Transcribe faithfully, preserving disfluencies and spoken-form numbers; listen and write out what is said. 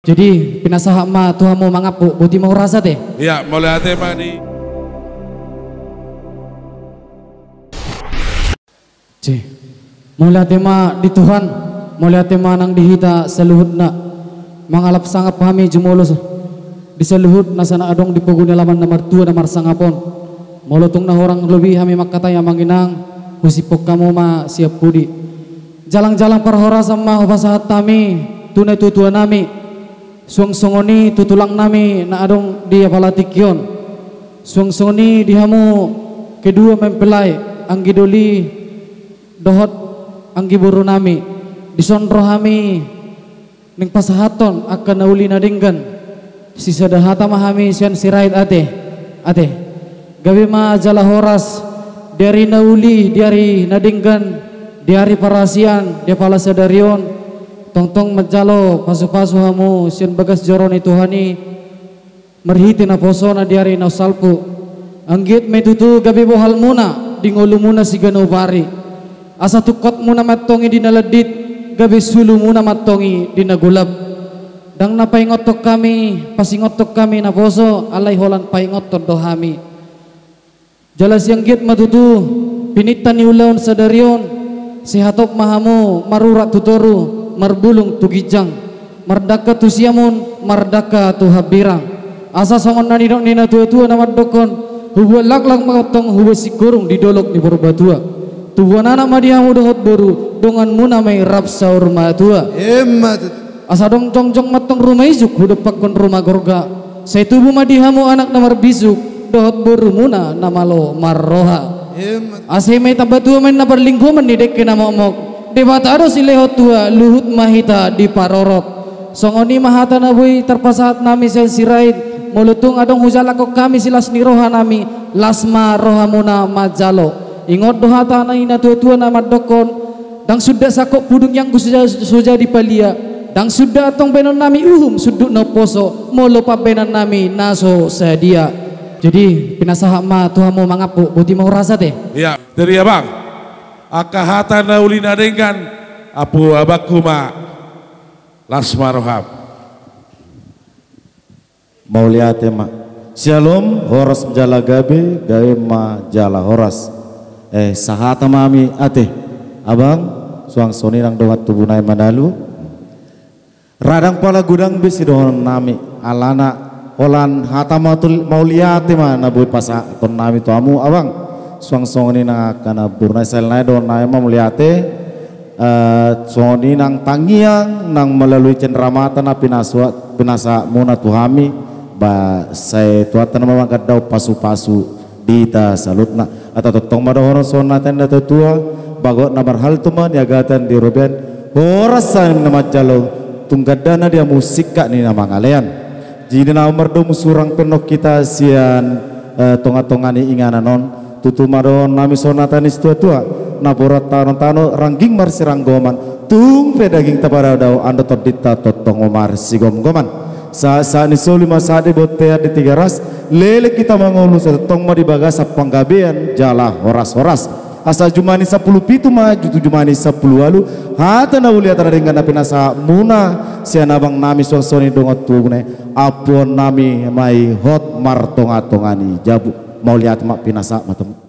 Jadi pinasahat ma tu hamu mangampu, boti ma horas ate. Ia, mauliate ma di. Mauliate ma di Tuhan, mauliate ma nang di hita saluhutna. Mangalap sangap hami jumolo di saluhut nasa na adong di pogu ni alaman na martua na marsangap on. Molo tung na hurang lobi hami mangkatai amang inang, husiphon hamu ma sian pudi. Jalang-jalang parhorasan ma hupasahat hami tu natua-tua nami, suang songon i tu tulang nami na adong di apala tingki on. Suang songon i di hamu kedua mempelai, anggi doli dohot anggi boru nami. Dison ro hami naeng pasahathon angka na uli na denggan. Sisada hata ma hami sian Sirait ate. Ate. Gabe ma jala horas di ari na uli, di ari na denggan, di ari parasian, di apala sadari on. Tongtong manjalo pasu-pasu hamu sian bagas joro ni Tuhan i. Marhite naposona di ari na salpu. Anggiat ma i tutu gabe bohalmuna di ngolumuna siganup ari. Asa tungkotmuna ma antong i di na landit, gabe sulumuna ma antong i di na golap. Ndang na paingothon hami, pasingothon hami naposo, alai holan paingothon do hami. Jala sai anggiat ma tutu pinangido ni ulaon sadari on, sai hatop ma hamu marurat tu toru, marbulung tu ginjang, mardangka tu siamun, mardangka tu hambirang. Asa songon na nidok ni natua-tua na mandokkon, hubuan laklak ma antong hubuan singkoru di dolok ni Purbatua. Tubuan anak ma di hamu dohot boru, donganmuna ma i rap saur matua. Emma tutu. Asa adong jongjong ma antong ruma isuk, hudompakkon ruma gorga. Sai tubu ma di hamu anak na marbisuk, dohot borumuna na malo marroha. Emma. Asa i ma i tamba tua ma i na parlinggoman ni dengke na mokmok. Debata do silehon tua, luhut ma hita diparorot. Songon i ma hata na boi tarpasahat nami sian Sirait, molo tung adong hujalakhon hami silas ni roha nami, las ma rohamuna manjalo. Ingot do hata ni natua-tua na mandokkon, ndang suda sangkot pudung ianggo so ja-, so jadi palia, ndang suda antong baenon nami uhum sundut na umposo, molo pambaenan nami na so sadia. Jadi pinasahat ma tu hamu mangampu, boti ma horas ate. Ia, jadi abang, angka hata na uli na denggan, ampu abangku ma, las ma roham. Mauliate ma. Syalom, horas jala gabe, gabe ma jala horas. Eh, sahata ma hami ate. Abang, suang songon i nang dongan tubu nai Manalu. Ra ndang pola godang be sidohonon nami. Alana, holan hata matul-, mauliate ma na boi pasahaton nami tu hamu, abang. Suang songon i nang angka na boru nai, sahali nai dohonon nami ma mauliate. Eh, songon i nang tangiang, nang melalui cenderamata na pinasua-, pinasahatmuna tu hami, ba sai Tuhanta na mamangandao pasu-pasu di hita saluhutna. Asa tongtong ma dohonon songon na nidok ni natua-tua, bagot na marhalto ma niagatan di robean, horas hami na manjalo, tung gandana di hamu singkat ni na mangalean. Jadi na mardomu surang pe annon hita sian, eh, tonga-tonga ni inganan on. Tutu ma dohonon nami songon hata ni situa-tua, na borat tano-tano rangging marsiranggoman, tung pe daging tapadao-dao, andor tondinta tongtong marsigomgoman. Sahat-sahat ni solu ma sahat di bontean di Tigaras, leleng hita mangolu, sai tongtong ma di bagasan panggabean jala horas-horas. Asa jumani sampulu pitu ma tu jumani sampulu ualu, hata na uli hata na denggan na pinasahatmuna sian abang nami suang songon i dongan tubu nai, ampuon nami ma i hot martonga-tonga ni jabu. Mauliate ma, pinasahat ma tu hamu.